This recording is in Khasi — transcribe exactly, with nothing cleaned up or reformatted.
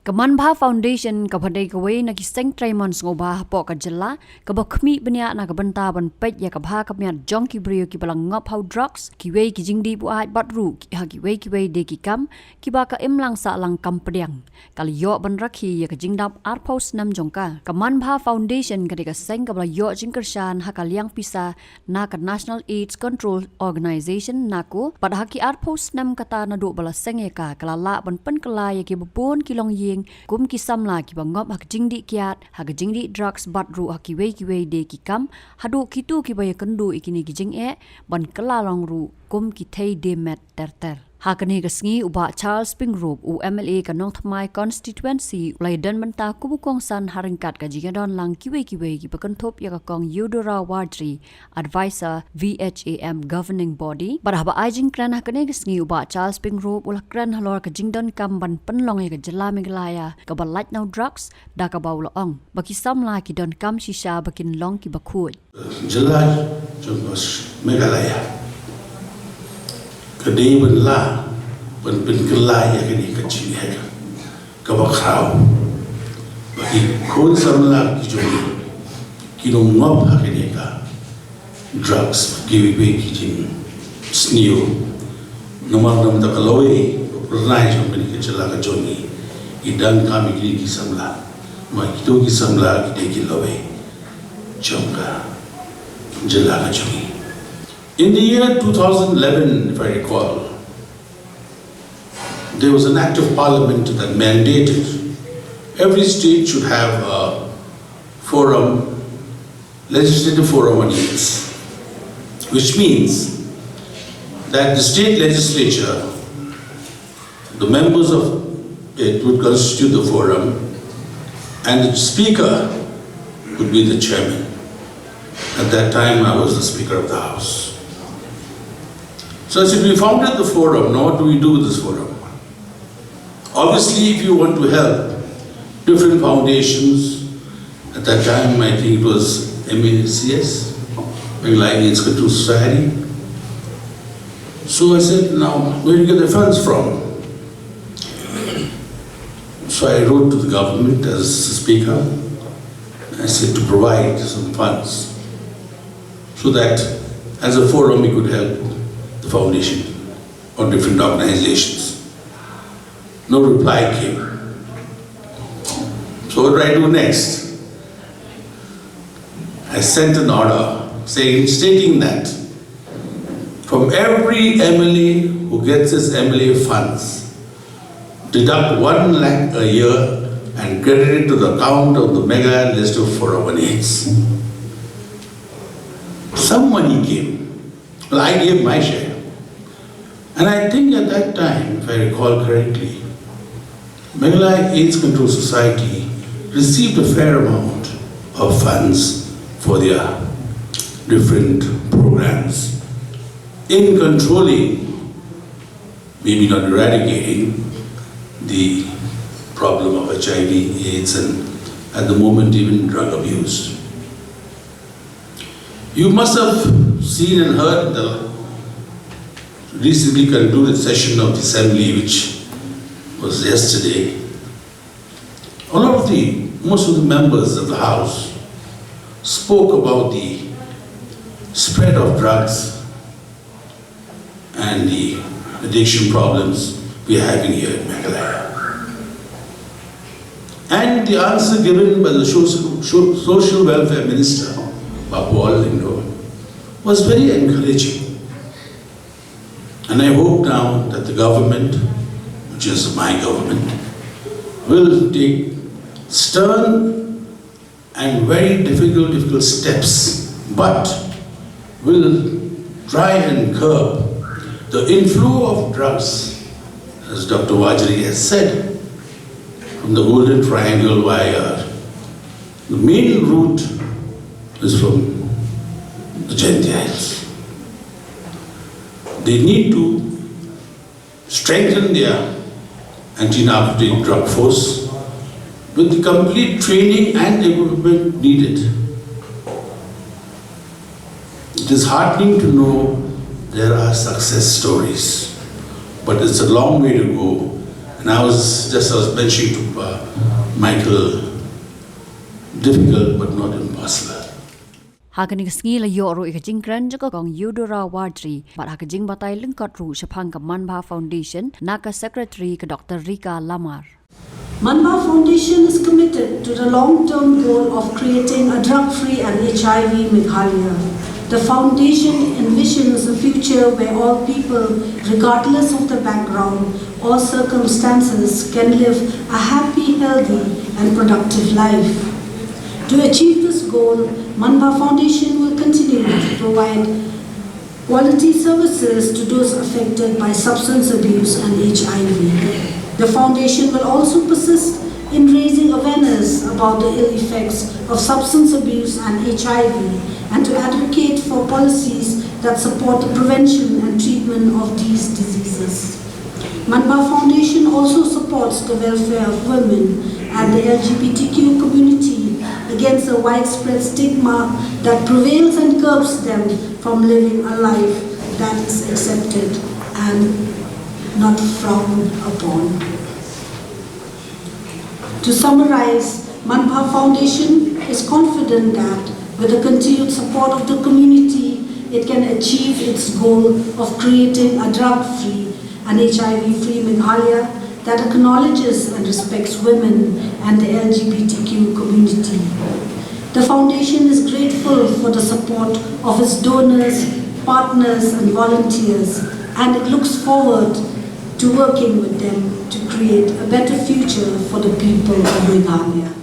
Ka Manbha Foundation kaba dei kawei na ki seng treimon sngewbha hapoh ka jylla, kaba khmih bniah na ka bynta ban peit ïa ka bha ka miat jong ki briew kiba la ngop ha u drugs, kiwei ki jingdih buaid bad ruh ha kiwei kiwei de ki kam kiba ka imlang sahlang kam pdiang, ka la ïoh ban rakhe ïa ka jingdap arphew snem jong ka. Ka Manbha Foundation ka dei ka seng kaba la ïoh jingkyrshan ha ka liang pisa na ka National AIDS Control Organization, NACO, bad ha ki arphew snem kata naduh ba la seng ïa ka, ka la lah ban pynkylla ïa kiba bun ki longïing kum ki samla kiba ngop ha ka jingdih kiad, ha ka jingdih drugs bad ruh ha kiwei kiwei de ki kam, haduh kito kiba ïakynduh ïa kine ki jingeh ban kylla long ruh kum ki thei de met ter ter. Ha kane ka sngi u Bah Charles Pyngrope, u M L A ka Nongthymmai constituency, u la ïadon bynta kum u kongsan ha ryngkat ka jingïadon lang kiwei kiwei kiba kynthup ïa ka Kong Eudora Warjri, Advisor V H A M Governing Body. Bad haba ai jingkren ha kane ka sngi, u Bah Charles Pyngrope u la kren halor ka jingdonkam ban pynlong ïa ka jylla Meghalaya kaba lait na u drugs, da kaba u la ong ba ki samla ki donkam shisha ba kin long kiba khuid. Jylla jong ka Meghalaya ka dei ban lah ban pynkylla ïa kane ka jingeh kaba khraw, ba ki khun samla ki jong ngi kin ym ngop ha kane ka drugs, kiwei kiwei ki jingsniew. Namar na ka bynta ka lawei, ka pyrnai jong kane ka jylla ka jong ngi, ki donkam ïa kine ki samla. Namar kito ki samla ki dei ki lawei jong ka jylla ka jong ngi. In the year two thousand eleven, if I recall, there was an act of parliament that mandated every state should have a forum, legislative forum on AIDS, which means that the state legislature, the members of it would constitute the forum, and the speaker would be the chairman. At that time, I was the speaker of the house. So I said, "We founded the forum. Now what do we do with this forum?" Obviously, if you want to help different foundations, at that time, I think it was M A C S, Meghalaya AIDS Control Society. So I said, "Now, where do you get the funds from?" So I wrote to the government as the speaker. I said to provide some funds so that as a forum we could help the foundation or different organizations. No reply came. So what do I do next? I sent an order saying, stating that from every M L A who gets his M L A funds, deduct one lakh a year and credit it to the account of the Meghalaya Legislative Forum on AIDS. Some money came. Well, I gave my share. And I think at that time, if I recall correctly, Meghalaya AIDS Control Society received a fair amount of funds for their different programs in controlling, maybe not eradicating, the problem of H I V, AIDS, and at the moment, even drug abuse. You must have seen and heard the recently concluded session of the assembly, which was yesterday. A lot of the, most of the members of the House spoke about the spread of drugs and the addiction problems we are having here in Meghalaya. And the answer given by the social, so- social welfare minister, Bah Paul Lyngdoh, was very encouraging. And I hope now that the government, which is my government, will take stern and very difficult, difficult steps, but will try and curb the inflow of drugs, as Doctor Warjri has said, from the Golden Triangle via the main route is from the Jaintia Hills. They need to strengthen their anti-narcotic drug force with the complete training and equipment needed. It is heartening to know there are success stories, but it's a long way to go, Now, as just I was mentioning to uh, Michael, difficult but not impossible. Ha kane ka sngi la ïoh ruh ïa ka jingkren jong ka kong Eudora Wardri bad ha ka jingbatai lyngkot ruh shaphang ka Manbha Foundation na ka Secretary ka Doctor Rika Lamar. Manbha Foundation is committed to the long-term goal of creating a drug-free and H I V Meghalaya. The foundation envisions a future where all people, regardless of their background or circumstances, can live a happy, healthy, and productive life. To achieve this goal, Manbha Foundation will continue to provide quality services to those affected by substance abuse and H I V. The foundation will also persist in raising awareness about the ill effects of substance abuse and H I V and to advocate for policies that support the prevention and treatment of these diseases. Manbha Foundation also supports the welfare of women and the L G B T Q community against the widespread stigma that prevails and curbs them from living a life that is accepted and not frowned upon. To summarize, Manbha Foundation is confident that with the continued support of the community, it can achieve its goal of creating a drug-free and H I V-free Meghalaya that acknowledges and respects women and the L G B T Q community. The foundation is grateful for the support of its donors, partners, and volunteers, and it looks forward to working with them to create a better future for the people of Meghalaya.